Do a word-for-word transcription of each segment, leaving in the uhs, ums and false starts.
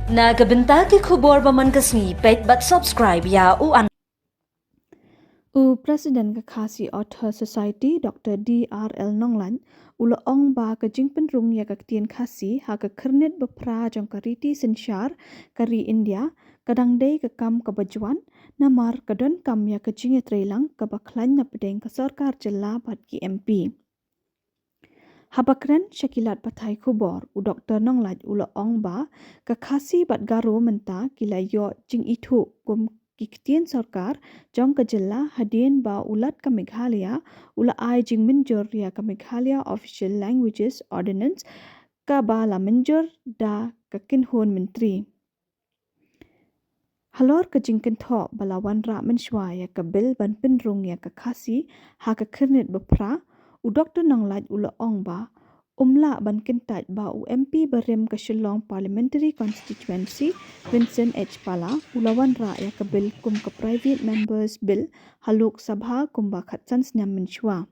Na ka bynta ki khubor ba man ka sngi, peit bad subscribe ïa u an. U President ka Khasi Author Society, Doctor D R L Nonglait, u la ong ba ka jingpynrung ïa ka ktien Khasi ha ka khyrnit ba phra jong ka riti synshar ka ri India, ka dang dei ka kam kaba jwan, namar ka donkam ïa ka jingïatreilang kaba khlaiñ na pdeng ka sorkar jylla bad ki M P. Haba kren sha ki lad pathai khubor, u Doctor Nonglait u la ong ba ka Khasi bad Garo mynta ki la ïoh jingithuh kum ki ktien sorkar jong ka jylla hadien ba u Lat ka Meghalaya u la ai jingmynjur ïa ka Meghalaya Official Languages Ordinance, kaba la mynjur da ka kynhun myntri. Halor ka jingkynthoh ba la wanrah mynshuwa ïa ka bill ban pynrung ïa ka Khasi ha ka khyrnit ba phra, u Doctor Nonglait u la ong ba um lah ban kyntait ba u M P barim ka Shillong Parliamentary Constituency, Vincent H Pala, u la wanrah ïa ka bill kum ka Private Members Bill ha Lok Sabha kumba khatsan snem mynshuwa.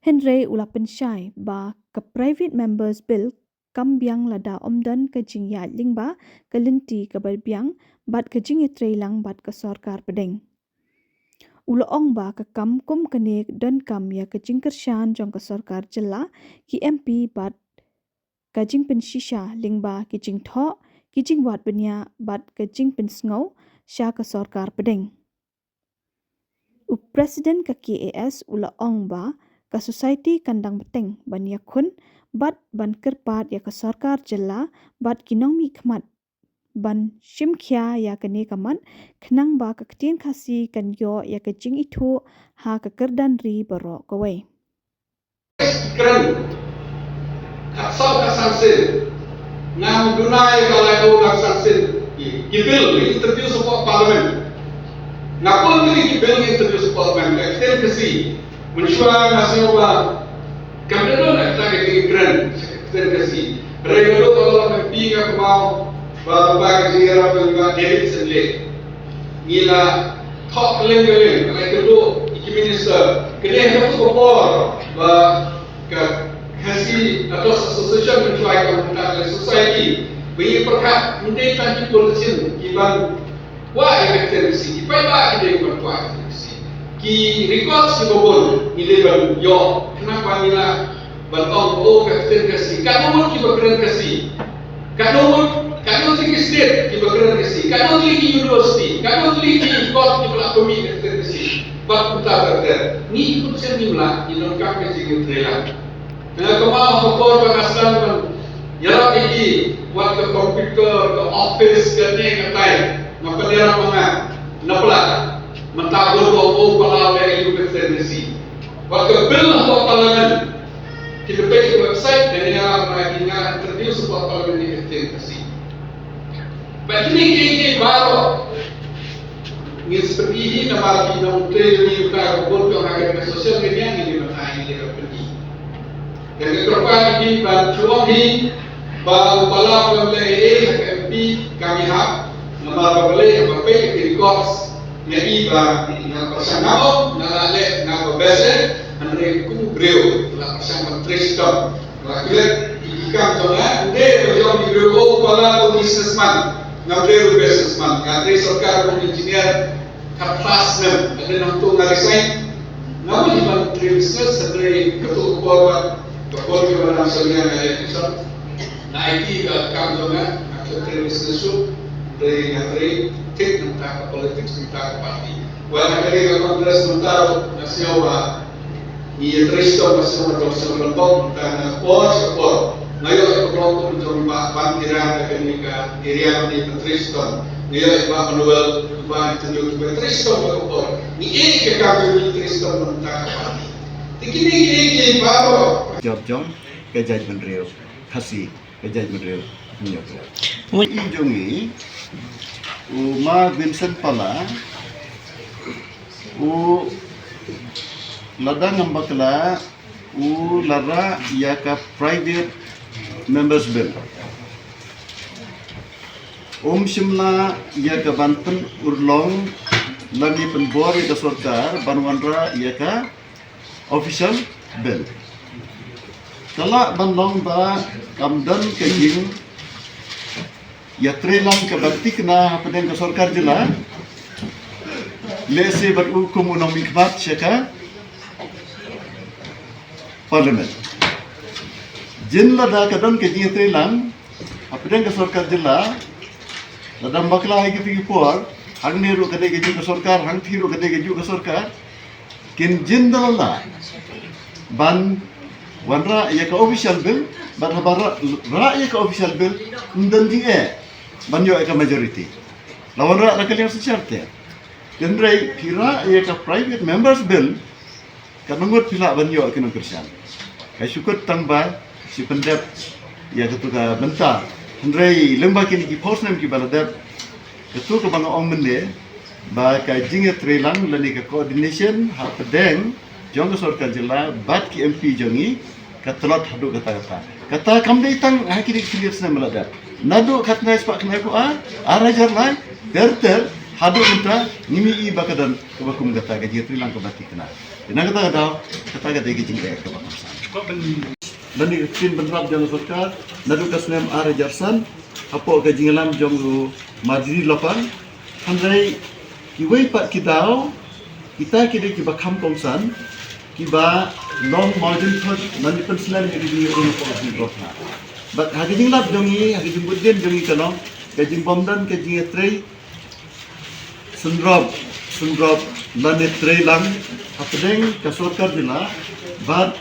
Hynrei u la pynshai ba ka Private Members Bill kam biang lada ym don ka jingïaid lyngba ka lynti kaba biang bad ka jingïatreilang bad ka sorkar pdeng. U la ong ba ka kam kum kane donkam ïa ka jingkyrshan jong ka sorkar jylla, ki M P bad ka jingpynshisha lyngba ki jingthoh, ki jingwad bniah bad ka jingpynsngew sha ka sorkar pdeng. U President ka K A S u la ong ba ka Society kan dang bteng ban ïakhun bad ban kyrpad ïa ka sorkar jylla bad ki nongmihkhmat ban shim khia ïa kane ka mat, khnang ba ka ktien Khasi kan ïoh ïa ka jingithuh ha ka kyrdan ri baroh kawei. Kren. Khatsaw khatsan sien. Ngam duna ïa ka laiphew khatsan sien. Ki bill ngi introduce hapoh Parliament. Nga pun kine ki bill ngi introduce hapoh Parliament. Ka ktien Khasi. Mynshuwa nga sngew ba kam dei don ïa kata ka jingkren ka ktien Khasi. Hynrei nga dei ba la M P nga kynmaw ba, ba ka jingïarap jong i Bah David Senlei. Ngi la thoh kylleng kylleng, la ïakynduh ïa ki minister. Kane ha kato ka por ba ka Khasi Authors Association mynshuwa ka mynta ka society ba ngi pyrkhat ym dei tang ki politician kiban kwah ïa ka ktien Khasi, ki paidbah ki dei ban kwah ïa ka ktien Khasi. Ki records kiba bun ngi dei ban ïoh, khnang ba ngi lah ban ong ba, oh, ka ktien Khasi. Katno ngut kiba kren Khasi? Katno ngut, katno tylli ki state kiba kren Khasi? Katno tylli ki university? Katno tylli ki kot kiba la pynmih ka ktien Khasi? Bad kumta ter ter. Ngi ki politician ngim lah, ngi donkam ka jingïatreilang. Nga kynmaw ha ka por ba nga sdang ban ïarap ïa ki, wat ka computer, ka office, kane katai. Nga pynïarap ma nga na Palat. Mynta bun ba u Palau leh aïu ka ktien Khasi. Wat ka bill hapoh Parliament. Kita peit ka website, da nga ïarap ma nga, ki nga introduce hapoh Parliament ïa ka ktien Khasi. Bad kine kiei kiei baroh ngin sa pyni hi namar ki nongtrei jong ngi mynta ka bun ka ong ha ka social media, ngin ïa batai, ngin ïa pyni. Te nga kyrpad ïa phi ban shu ong hi ba u Palau u leh ei ei ha ka M P kam ïahap, namar ba balei, haba peit ïa ki records nga i ba nga pyrshang, nga ong nga la leh, nga ba best eh, hynrei kum u briew la pyrshang ban trei shitom. Nga klet ïa ki kam jong nga, ym dei ba jong ki briew, oh, u Palau u businessman. Ngam dei u businessman, nga trei sorkar kum engineer khatphra snem, hynrei nangta nga resign. Nga mut ban trei business, hynrei kato ka por ba ka por kiba nang sngewthuh nga leh business. Nga aiti ka kam jong nga, nga trei business shuh, hynrei nga trei thik nangta ka politics, nangta ka party. Wat ha kane ka Congress mynta ruh nga sngew ba ngi ïatrei shitom, nga sngew ba jong sngewbha lyngkot, mynta na ka por sha ka por nga ïoh ïa ka bor kum jong i Bah Bantirang ha kane ka area, ngi ïatrei shitom. Nga ïoh i Bah Manuel, i Bah Antonio, kiba ïatrei shitom ha ka por. Ngi ïeit ïa ka kam jong ngi, ïatrei shitom mynta ka party. Te kine kiei kiei baroh. Jop jong ka jaitbynriew Khasi, ka jaitbynriew Hynñiewtrep. Wei. I jong ngi, u Ma Vincent Pala, u, lada ngam bakla, u la rah ïa ka Private Members Bill. Um shym la ïa ka ban pynurlong lane pynbor ïa ka sorkar ban wanrah ïa ka Official Bill. Ka lah ban long ba kam don ka jing ïatreilang kaba thikna hapdeng ka sorkar jylla, lehse bad u kum u nongmihkhmat sha ka Parliament. Jin lada ka don ka jingïatreilang hapdeng ka sorkar jylla, lada ym bakla ha kito ki por, hangne ruh ka dei ka jong ka sorkar, hangthie ruh ka dei ka jong ka sorkar, kin jin da la lah ban wanrah ïa ka official bill, bad haba rah, rah ïa ka official bill, ym don jingeh ban ïoh ïa ka majority. La wanrah da ka liang synshar te. Hynrei phi rah ïa ka private members bill, katno ngut phi lah ban ïoh ki nongkyrshan. Ka shu kut tang ba shu pyndep ïa katu ka bynta. Hynrei lyngba kine ki phew snem kiba la dep, katu kaba nga ong mynne, ba ka jingïatreilang lane ka coordination hapdeng jong ka sorkar jylla bad ki M P jong ngi, ka tlot haduh katta katta. Kata kam dei tang ha kine ki khyndiat snem ba la dep. Naduh khatkhyndai spah khyndaiphew ar, ar hajar lai, ter ter, haduh mynta ngim i ba ka don kaba kum kata ka jingïatreilang kaba thikna. Te na kata ka daw, kata ka dei ka jingeh kaba kham san. Lane ka ktien bynrap jong ka sorkar, naduh ka snem ar hajar san, hapoh ka jingïalam jong u Marjorie Lapang, hynrei kiwei pat ki daw, kita ki dei kiba kham kongsan, kiba long margin thot, lane pynslem ïa ka jingïaid hapoh ka jingïaid. Bad ha ka jinglap jong ngi, ha ka jingbud dien jong ngi ka long, ka jingbym don ka jingïatrei synrop, synrop lane treilang hapdeng ka sorkar jylla bad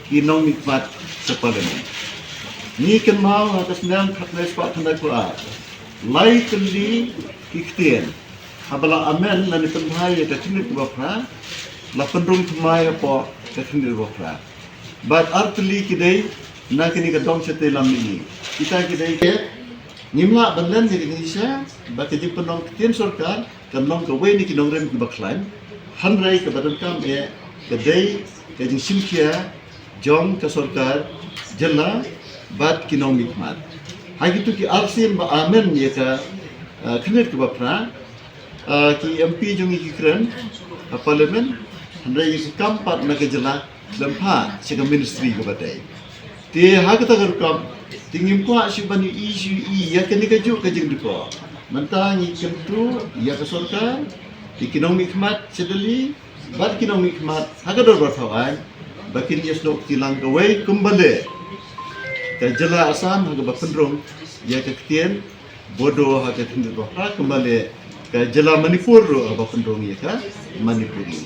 ki nongmihkhmat ka Parliament. Ngi kynmaw ha ka snem khatkhyndai spah khyndaiphew ar, lai tylli ki ktien haba la amend lane pynbha ïa ka khyndiat kaba phra, la pynrung thymmai hapoh ka khyndiat kaba phra. Bad ar tylli ki dei na kane ka dong shatei lam mihngi. Kita ki dei ki ngim lah ban len ïa ka jingshisha ba ka jingpynlong ktien sorkar kan long kawei na ki nongrim kiba khlaiñ. Hynrei kaba donkam eh ka dei ka jingshimkhia jong ka sorkar jylla bad ki nongmihkhmat. Ha kito ki arsien ba amend ïa ka, eh, khyndiat kaba phra, eh, ki M P jong ngi ki kren ha Parliament, hynrei ïa ka kam pat na ka jylla khlem phah sha ka ministry kaba dei. Te ha kata ka rukom, te ngim kwah shuh ban ïohi shuh ïa kane kajuh ka jingduh. Mynta ngi kyntu ïa ka sorkar, ïa ki nongmihkhmat sha Delhi bad ki nongmihkhmat ha ka dorbar thaw aiñ, ba kin ïasnoh kti lang kawei kumba leh ka jylla Assam ha kaba pynrung ïa ka ktien Bodo ha ka khyndiat kaba phra, kumba leh ka jylla Manipur ruh ha kaba pynrung ïa ka Manipuri.